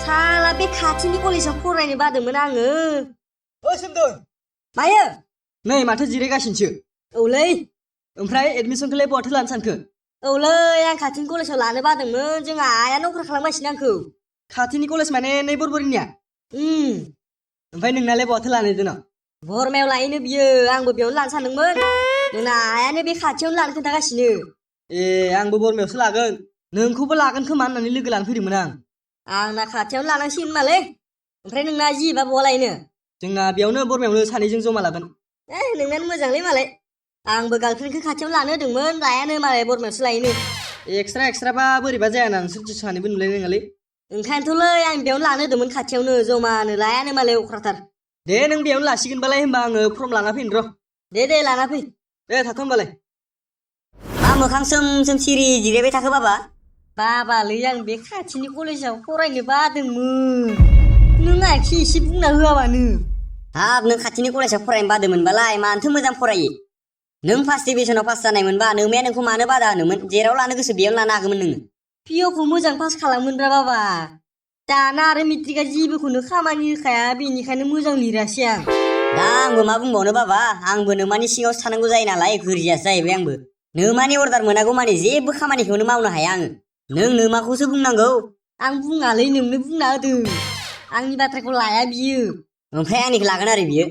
साला बे खाथिनि कलेजाव फरायनो बादोंमोन आङो। ओइ सोमदोन मायो? नै माथो जिरायगासिनोसो। औलै ओमफ्राय एडमिसनखौलाय बहाथो लानो सानखो? औलै आं खाथिनि कलेजाव लानो बादोंमोन, जोंहा आइयानो अफार खालामगासिनो आंखौ। खाथिनि कलेज माने नै बरबरिनिया? उम। ओमफ्राय नोंनालाय बहाथो लानो दोन? बरमायाव लायोनो बियो, आंबो बेयावनो लानो सानदोंमोन। जोंना आइयानो बे खाथियावनो लानो खोन्थागासिनो। ए आंबो बरमायावसो लागोन, नोंखौबो लागोन खोमा होननानै लोगो लानो फैदोंमोन आं। आंना खाथियावनो लानांसिगोन होनबालै। ओमफ्राय नोंना जिबा बहा लायनो? जोंना बेयावनो बरमायावनो सानैजों जमा लागोन। नोंनानो मोजांलै मालाय। आंबो गार्लफ्रेन्डखौ खाथियावनो लानो होदोंमोन, लायानो मालाय बरमायावसो लायोनो। एक्सट्राबा बोरैबा जायाना, नोंसोर सानैबो नुलायनाय नङालै। ओंखायनोथ'लै आं बेयावनो लानो होदोंमोन खाथियावनो, जमानो लायानो मालाय अख्राथार। दे नों बेयावनो लासिगोनबालाय, होमबा आङो फर्म लाना फैनो र'। दे लाना फै। दे थाथ' होमबालाय। मा मोखां सोम सोम सिरि जिरायबाय थाखो बाबा? बाबालै आं बे खाथिनि कलेजाव फरायनो बादोंमोन, नों आखि एसे बुंना होआबानो। हाब नों खाथिनि कलेजाव फरायनो बादोंमोनबालाय मानोथो मोजां फरायो? नों फार्स्ट डिभिजनाव पास जानायमोनबा नोंमाया नोंखौ मानो बादा होनोमोन? जेराव लानो गोसो बेयावनो लानो हागौमोन नोङो। पिअखौ मोजां पास खालामोनब्रा बाबा। दाना आरो मेट्रिकआ जेबोखौनो खामानि होखाया, बेनिखायनो मोजां लिरासै आं। दा आंबो मा बुंबावनो बाबा, आंबो नोमानि सिङावसो थानांगौ जायो नालाय, गोरजियासो जाहैबाय आंबो। नोमानि अर्डार मोनागौ मानि जेबो खामानिखौनो मावनो हाया आङो। नों नोमाखौसो बुंनांगौ। आं बुङालै, नोंनो बुंना होदों। आंनि बाथ्राखौ लाया बियो। ओमफ्राय आंनिखौ लागोन आरो बियो?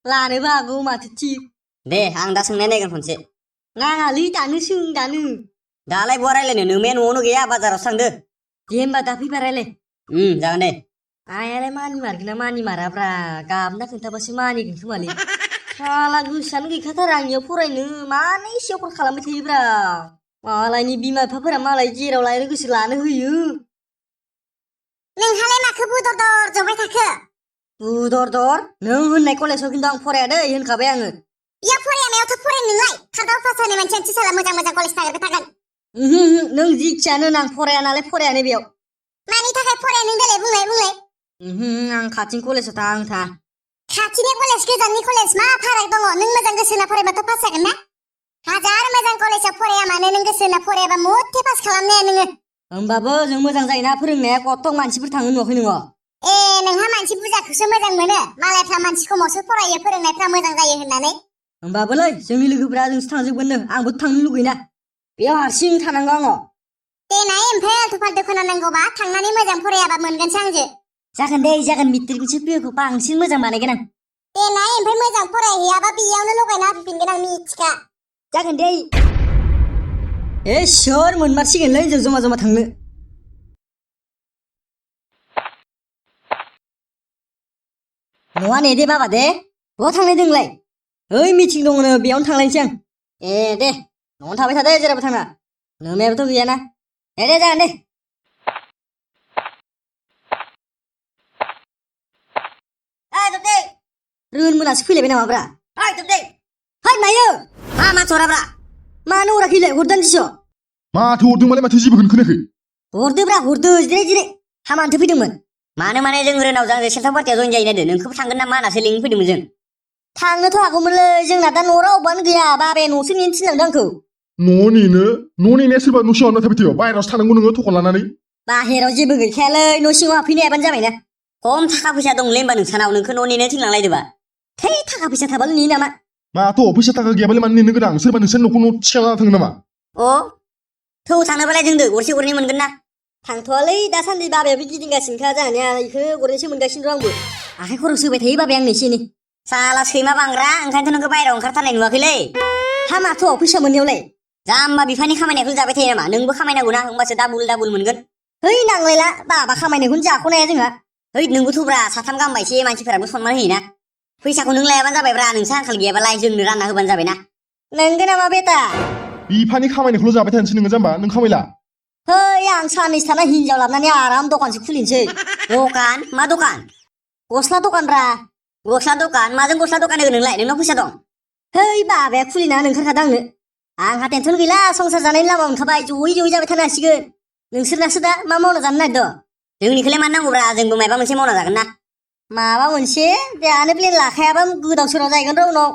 लानोबो हागौ माथो थिक। दे आं दा सोंनाय नायगोन खनसे। नाङालै, दानो सों दानो। दालाय बहा रायलायनो, नोमाया न'आवनो गैया, बाजारावसो थांदो। दे होमबा दा फैबा रायलाय। जागोन दे। आइयालाय मानि मारगोन ना मानि माराब्रा, गाबना खोन्थाबासो मानिगोन खोमालै। साला गोसोआनो गैखाथारा आंनियाव फरायनो, मानो एसे अफार खालामबाय थायोब्रा। मालायनि बिमा बिफाफोरा मालाय जेराव लानो गोसो लानो होयो। नोंहालाय माखौ बुदर दर जबाय थाखो? बुदर दर? नों होननाय कलेजाव खिन्थु आं फराया दै, होनखाबाय आङो। इयाव फरायनायावथ' फरायनो नोंलाय, थार्दआव पास जानाय मानसियानो साला मोजां मोजां कलेज नागिरबाय थागोन। नों जिखियानो होन, आं फराया नालाय फरायानो बेयाव। मानि थाखाय फराया नों देलाय बुंलाय। आं खाथिनि कलेजाव थाङा। खाथिनि कलेज गोजाननि कलेज मा फाराग दङ? नों मोजां गोसो होना फरायबाथ' पास जागोन ना? हाजार मोजां कलेजाव फराया मानो, नों गोसो होना फरायाबा मथे पास खालामनो हाया नोङो। होमबाबो जों मोजां जायोना फोरोंनाया, कत' मानसिफोर थाङो नुवाखै नोङो? नोंहा मानसि बुरजाखौसो मोजां मोनो, मालायफ्रा मानसि खमावसो फरायो फोरोंनायफ्रा मोजां जायो होननानै। होमबाबोलै जोंनि लोगोफ्रा जोंसो थांजोबगोननो, आंबो थांनो लुगैना। बेयाव हारसिं थानांगौ आङो। देनाय ओमफ्राय आल्थु फाल्थु खोनानांगौबा थांनानै मोजां फरायाबा मोनगोनसो आंजो। जागोन दे जागोन, मेट्रिकनिसो पिअखौ बांसिन मोजां बानायगोन आं। देनाय ओमफ्राय मोजां फरायहैयाबा बेयावनो लगायना होफिनगोन आं मिथिखा। जागोन दे। सोर मोनमारसिगोनलै जों जमा जमा थांनो। नङा ने दे बाबा दे, बहा थांनाय दोंलाय? ओइ मिटिं दङनो, बेयावनो थांलायनोसै आं। दे न'आवनो थाबाय थादो, जेरावबो थाङा। नोमायाबोथ' गैयाना। दे जागोन दे। रोन मोनासो फैलायबाय नामाब्रा? हाय मायो? मा चराब्रा? मानो हराखैलाय? हरदानदिस'। माथो हरदोंमालाय, माथो जेबोखौनो खोनायाखै? हरदोब्रा हरदो, जिराय। हामानोथो फैदोंमोन? मानो माने जों रोनाव जों सेल्थाव पार्टियाव जइन जायो नायदो, नोंखौबो थांगोन ना मा होननासो लिंनो फैदोंमोन जों। थांनोथ' हागौमोनलै, जोंना दा न'आव रावबोआनो गैया, बाबाया न'सो नेनो थिनलांदों आंखौ। न' नेनाया सोरबा न' सिङाव हाबना थाबाय थायो, बाहेरावसो थानांगौ नोङो थखन लानानै। बाहेराव जेबो गैखायालै, न' सिङाव हाबफैनो हायाबानो जाबायना। खम थाखा फैसा दंलै होमबा नोंसानाव, नोंखौ न' नेनो थिनलांलायदोबा। थै, थाखा फैसा थाबाल' नेयो नामा? माथ' फैसा थाखा गैयाबालाय मानो नेनो गोनां, सोरबा नोंसोर न'खौ न' थिखांना थाङो नामा? थौ थांनोबालाय जोंदो गरसे गरनै मोनगोन ना। थांथ'वालै, दासान्दि बाबायाबो गिदिंगासिनोखा जानाया, इखौ गरनैसो मोनगासिनो दं आंबो। आखाइ खरस होबाय थायो बाबाया आंनो एसे एनै। साला सैमा बांग्रा, ओंखायनोथ' नोंखौ बाहेरायाव ओंखारथारनाय नुवाखैलै। हा माथ' फैसा मोननायावलाय? जाम्बा बिफानि खामायनायखौ जाबाय थायो नामा? नोंबो खामायनांगौ ना, होमबासो डाबुल मोनगोन। है नांलायला, बाबा खामायनायखौनो जाख'नो हाया जोंहा। नोंबोथ'ब्रा, साथाम गाहाम एसे मानसिफोराबो सनमान होयोना। फैसाखौ नों लायाबानो जाबायब्रा, नोंसा आंखाल गैयाबालाय जोंनो रानना होबानो जाबायना। नंगौ नामा बेटा? बिफानि खामायनायखौल' जाबाय थानोसै नोङो जाम्बा, नों खामायला। है आं साननैसो थाना हिनजाव लाबनानै आराम दखानसो खुलिनोसै। दखान? मा दखान? गस्ला दखानब्रा। गस्ला दखान? माजों गस्ला दखान होगोन नोंलाय? नोंनाव फैसा दं? है बाबाया खुलिना होनो ओंखारखादों आंनो। आंहा टेनसन गैला, संसार जानायनि लामा मोनखाबाय, जयै जाबाय थानो हासिगोन। नोंसोरनासो दा मा मावना जानो नागिरदों? जोंनिखौलाय मानो नांगौब्रा, जोंबो माबा मोनसे मावना जागोन ना। माबा मोनसे? दानो प्लेन लाखायाबा गोदाव सोराव जाहैगोन र' उनाव।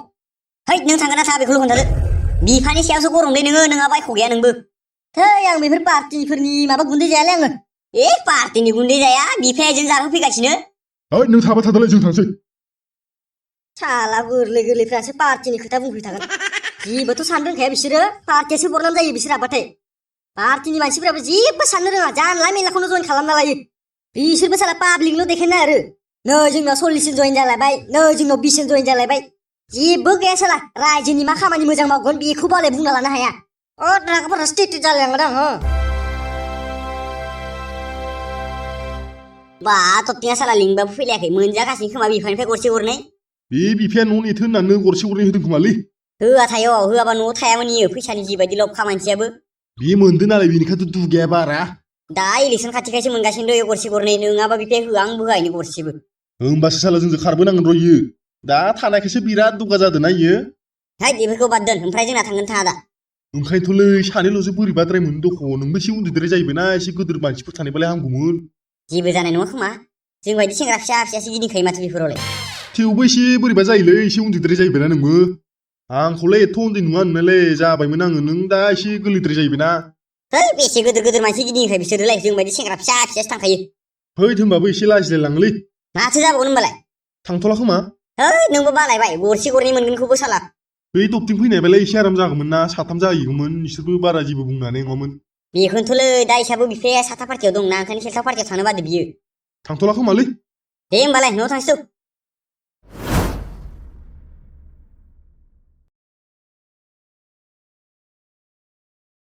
है नों थांगोन ना थाङा बेखौल' खोन्थादो। बिफानि सायावसो गरमलै नोङो, नोङाबा एख' गैया नोंबो। थै, आं बेफोर पार्टिफोरनि माबा गुन्दै जायालै आङो। पार्टिनि गुन्दै जाया बिफाया जों जाहोफैगासिनो ओइ नों थाबा थादोलाय जों थांसै साला गोरलै गोरलैफ्रासो पार्टिनि खोथा बुंफैबाय थागोन जेबोथ' साननो रोंखाया बिसोरो पार्टियासो बरनाम जायो बिसोर हाबबाथाय पार्टिनि मानसिफ्राबो जेबो साननो रोङा जानला मेनलाखौनो जइन खालामना लायो बिसोरबो साला पाब्लिकल' देखायनो आरो नै जोंनाव 40 जन जइन जालायबाय नै जोंनाव 20 जन जइन जालायबाय जेबो गैया साला रायजोनि मा खामानि मोजां मावगोन बेखौबालाय बुंना लानो हाया रागाफोरा स्टेट जालायलांगोन आं बा तत्तिया साला लिंबाबो फैलायाखै मोनजागासिनो खोमा बिफानिफ्राय गरसे गरनै बे बिफाया न' नेथो होननानै गरसे गरनै होदों खोमालै होआ थायो होआबा न'आव थायामोन इयो फैसानि जिबायदि लबखा मानसियाबो बे मोनदों नालाय बेनिखायथ' दुगाया बारा दा इलेक्सन खाथिखायसो मोनगासिनो दङ गरसे गरनै नङाबा बिफाया होआ आंबो होआ इनो गरसेबो होमबासो साला जोंजों खारबोनांगोन र' इयो दा थानायखायसो बिराद दुगा जादों ना इयो हाय बेफोरखौ बाद दोन ओमफ्राय जोंना थांगोन थाङा दा ओंखायनोथ'लै सानैल'सो बोरैबाद्राय मोनो दख' नोंबो एसे उन्दैद्राय जाहैबायना एसे गिदिर मानसिफोर थानायबालाय हामगौमोन जेबो जानाय नङा खोमा जों बायदि सेंग्रा फिसा फिसासो गिदिंखायो माथो बेफोरावलाय थेवबो एसे बोरैबा जायोलै एसे उन्दैद्राय जाहैबायना नोंबो आंखौलाय एथ' उन्दै नङा होननायलाय जाबायमोन आङो नों दा एसे गोरलैद्राय जाहैबायना है बेसे गिदिर गिदिर मानसि गिदिंखायो बिसोरोलाय जों बायदि सेंग्रा फिसा फिसासो थांखायो फैद होनबाबो एसे लाजिलायलाङोलै माथो जाबावगोन होनबालाय थांथ'ला खोमा है नोंबो बालायबाय गरसे गरनै मोनगोनखौबो साला बै टपथिं फैनायबालाय एसे आराम जागौमोन ना साथाम जाहैगौमोन बिसोरबो बारा जेबो बुंनानै नङामोन बेखौनोथ'लै दा इसाबो बिफाया साथा पार्टियाव दंना ओंखायनो सेल्था पार्टियाव थांनो बादो बियो थांथ'ला खोमालै दे होमबालाय न'आव थांसै